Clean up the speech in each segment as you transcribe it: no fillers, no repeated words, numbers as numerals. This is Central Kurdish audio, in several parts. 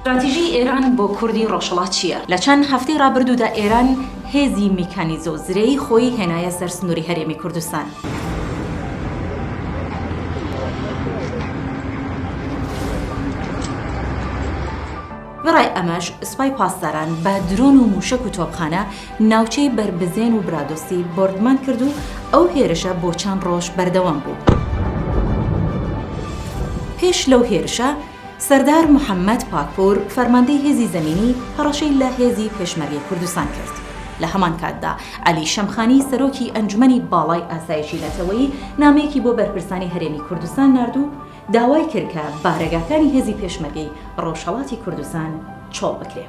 ستراتیژی ئێران بۆ کوردی ڕۆژهەڵات چییە؟ لە چەند هەفتەی ڕابردوودا ئێران هێزی میکانیزە و زرێی خۆی هێنایە سەر سنووری هەرێمی کوردستان. وێڕای ئەمەش سوپای پاسداران بە درۆن و مووشەک و تۆپخانە ناوچەی بەربزێن و برادۆستی بۆردمان کرد و ئەو هێرشە بۆ چەند ڕۆژ بەردەوام بوو. پێش لەو هێرشە سەردار محەممەد پاکپوور، فەرماندەی هێزی زەمینی، هەڕەشەی لە هێزی پێشمەرگەی کوردستان کرد. لە هەمان کاتدا عەلی شەمخانی، سەرۆکی ئەنجومەنی باڵای ئاسایشی نەتەوەیی، نامەیەکی بۆ بەرپرسانی هەرێمی کوردستان نارد و داوای کرد کە بارەگاکانی هێزی پێشمەرگەی ڕۆژهەڵاتی کوردستان چۆڵ بکرێ.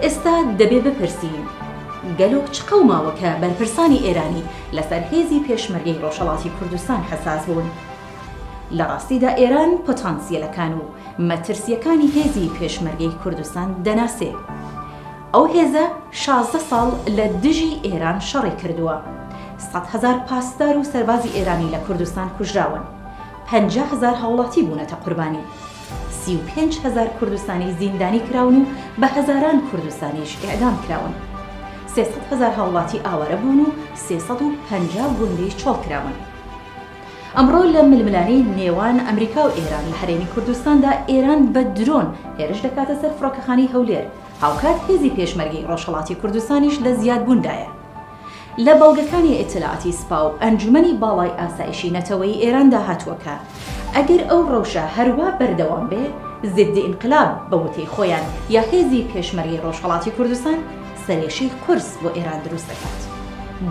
ئێستا دەبێ بپرسین گەلۆ چ قەوماوە کە بەرپرسانی ئێرانی لەسەر هێزی پێشمەرگەی ڕۆژهەڵاتی کوردستان حەساس بوون؟ لە ڕاستیدا ئێران پۆتانسیەلەکان و مەترسییەکانی هێزی پێشمەرگەی کوردستان دەناسێ. ئەو هێزە 16 ساڵ لە دژی ئێران شەڕی کردووە. 100,000 پاسدار و سەربازی ئێرانی لە کوردستان کوژراون. 50,000 هاوڵاتی بوونەتە قوربانی. 35,000 کوردستانی زیندانی کراون و بە هەزاران کوردستانیش ئیعدام کراون. 300,000 هاوڵاتی ئاوارە بوون و 350 گوندیش چۆڵ کراون. ئەمڕۆ لە ململانێی نێوان ئەمریکا و ئێران لە هەرێمی کوردستاندا ئێران بە درۆن هێرش دەکاتە سەر فڕۆکەخانەی هەولێر، هاوکات هێزی پێشمەرگەی ڕۆژهەڵاتی کوردستانیش لە زیادبووندایە. لە بەڵگەکانی ئیتلاعاتی سپا و ئەنجومەنی باڵای ئاسایشی نەتەوەیی ئێراندا هاتووە کە ئەگەر ئەو ڕەوشە هەروا بەردەوام بێ زد ئینقلاب بە وتەی خۆیان یا هێزی پێشمەرگەی ڕۆژهەڵاتی کوردستان سەرێشەی قورس بۆ ئێران دروست دەکات.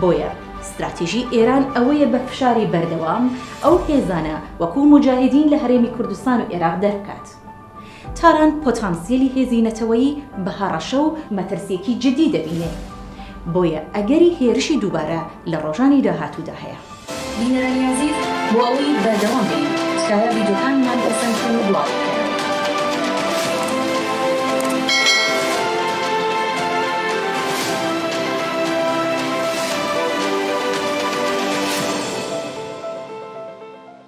بۆیە ستراتیژی ئێران ئەوەیە بە فشاری بەردەوام ئەو هێزانە وەکوو موجاهیدین لە هەرێمی کوردستان و ئێراق دەربکات. تاران پۆتانسیەلی هێزی نەتەوەیی بە هەڕەشە و مەترسییەکی جددی دەبینێ. بۆیە ئەگەری هێرشی دووبارە لە ڕۆژانی داهاتوودا هەیە. بینەرانی ئازیز بۆ ئەوەی بەردەوام بین تکایە ڤیدیۆکانمان.